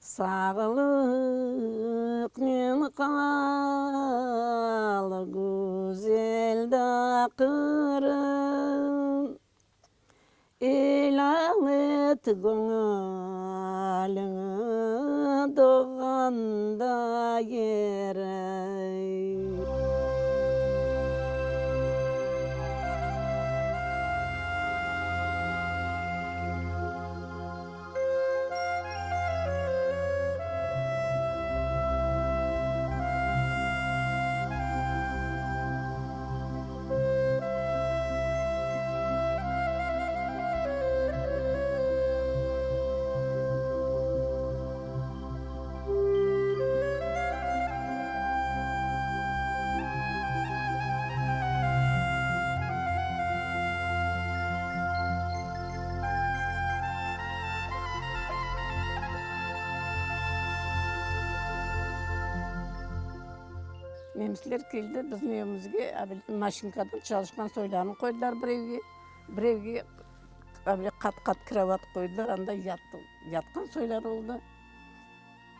Sağlıqnen qal, güzel da Qırım, Elâl et göñüliñi doğğan da yeriñ. Nemisler keldi bizim evimizge, maşinkadan çalışqan soylarını qoydılar bir evge, bir evge qat-qat krovat qoydılar, anda yattı, yatqan soylar oldı.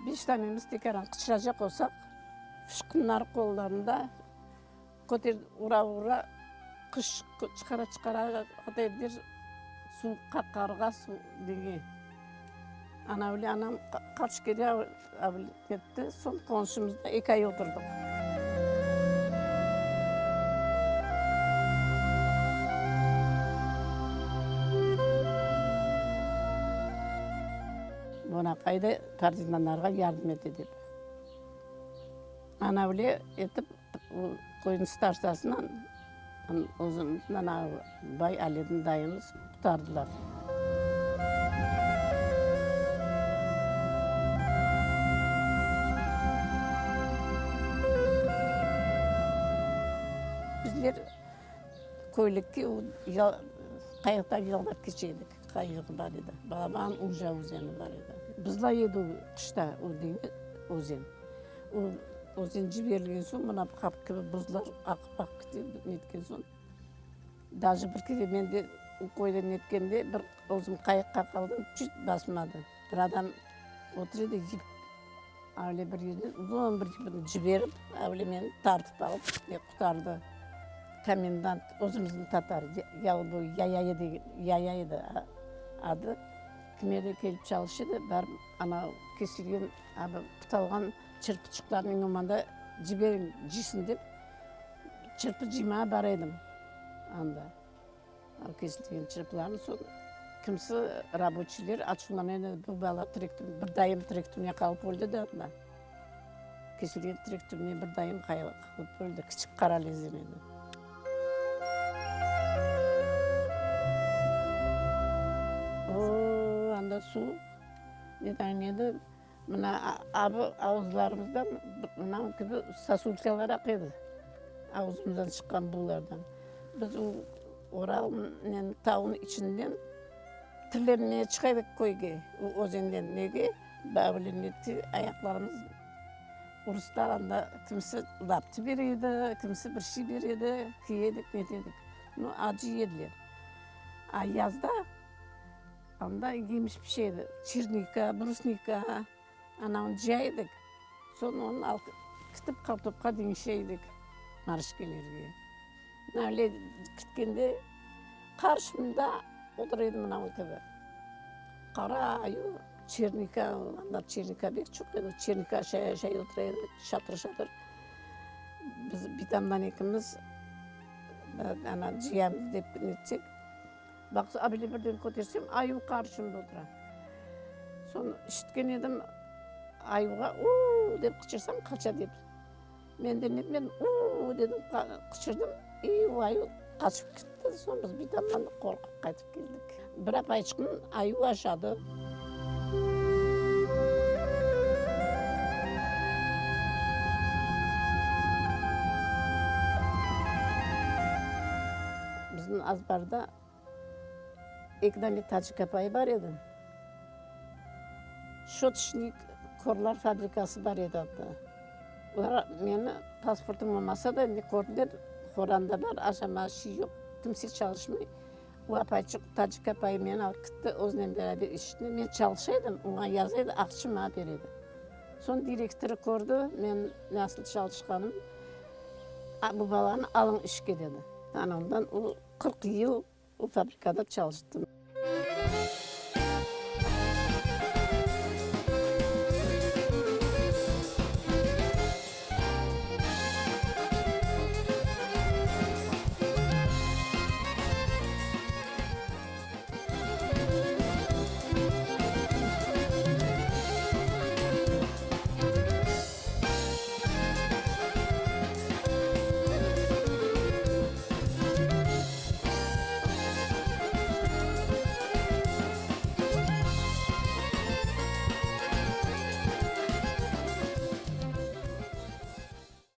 Beş tanemiz tekaran qıçıracaq olsaq, fışqınlar qollarında. Köter ura-ura, qış çıqara-çıqara ata ediler, suvuqqa, qarğa, nege. Ana öyle anam qaç kere ketti, soñ qonşumızda eki ay oturdıq. Bonaqay da partizanlarğa yardım ete dep. Ana öyle etip, köyniñ starstasınan özümizniñ ana bay Aledin dayımız qurtardılar. Bizler köylükke qayıqta yolda keçe edik. Qayıq bar edi. Balaban Uca özeni bar edi. Buzlay edi o qışta o özen. O özen ciberilgen soñ, mına qap kibi buzlar aqıp aqıp kete, netken soñ, daje bir kere men de o köyde netkende bir özüm qayıqqa qaldım, çüt basmadı. Bir adam otur edi, yip öyle bir yerden uzun bir yipni ciberip, öyle meni tartıp alıp qurtardı. Komendant özümizniñ tatar, Yalıboyu Yayaya degen, Yaya edi adı. Kimerde kelip çalışır edi, barıp ana kesilgen, pıtalğan çırpıçıqlarnıñ omanda ciberiñ, cıysın dep, çırpı cıymağa bara edim anda. Kesilgen çırpılarnı soñ kimsi raboçiyler açuvlana edi, bu bala tirek tübünde, bir dayım tirek tübüne qalıp öldi de anda. Kesilgen tirek tübüne bir dayım qalıp öldi, kiçik Qaralezden edi. O, anda suv, ne dayım edi, mına abı avuzlarımızdan mına kibi sosulkalar aq edi, avuzımızdan çıqqan buvlardan. Biz o Oralnen tavnıñ içinden tilenmeye çıqa edik köyge, o özenden. Nege? Bavile ayaqlarımız uruslar anda kimisi laptı bere edi, kimisi bir şey bere edi, kiye edik, nete edik. No, acı ediler. A yazda anda yemiş pişe edi, çernika, brusnika, anavını cıya edik, soñ onı alıp ketip qartopqa deñişe edik marışkelerge. Mına öyle ketkende qarşımda otura edi mınavı kibi qara ayu. Çernika, anda çernika pek çoq edi, çernika aşay-aşay otura edi, şatır-şatır. Biz bitamdan ekimiz ana cıyamız dep netsek, baqsa, abile birden kötersem, ayuv qarşımda otura. Soñ işitken edim, ayuvğa u-u dep qıçırsam, qaça dep. Men de netmedim, u-u dedim, qıçırdım, i o ayuv qaçıp ketti. Soñ biz bitamdan qorqıp qaytıp keldik. Bir apayçıqnı ayuv aşadı. Bizim azbarda eki dane tacik apayı bar edi. Şötışnik korlar fabrikası bar edi anda. Olar meni pasportım olmasa da, endi kördiler, qoranda bar, aşama, şey yoq, kimse çalışmay. O apayçıq, tacik apayı meni alıp kitti özünen beraber işine. Men çalışa edim, oña yaza edi, aqça maña bere edi. Soñ direktorı kördi, men nasıl çalışqanım. A, bu balanı alıñ işke, dedi. Ana ondan o 40 yıl o fabrikada çalıştım.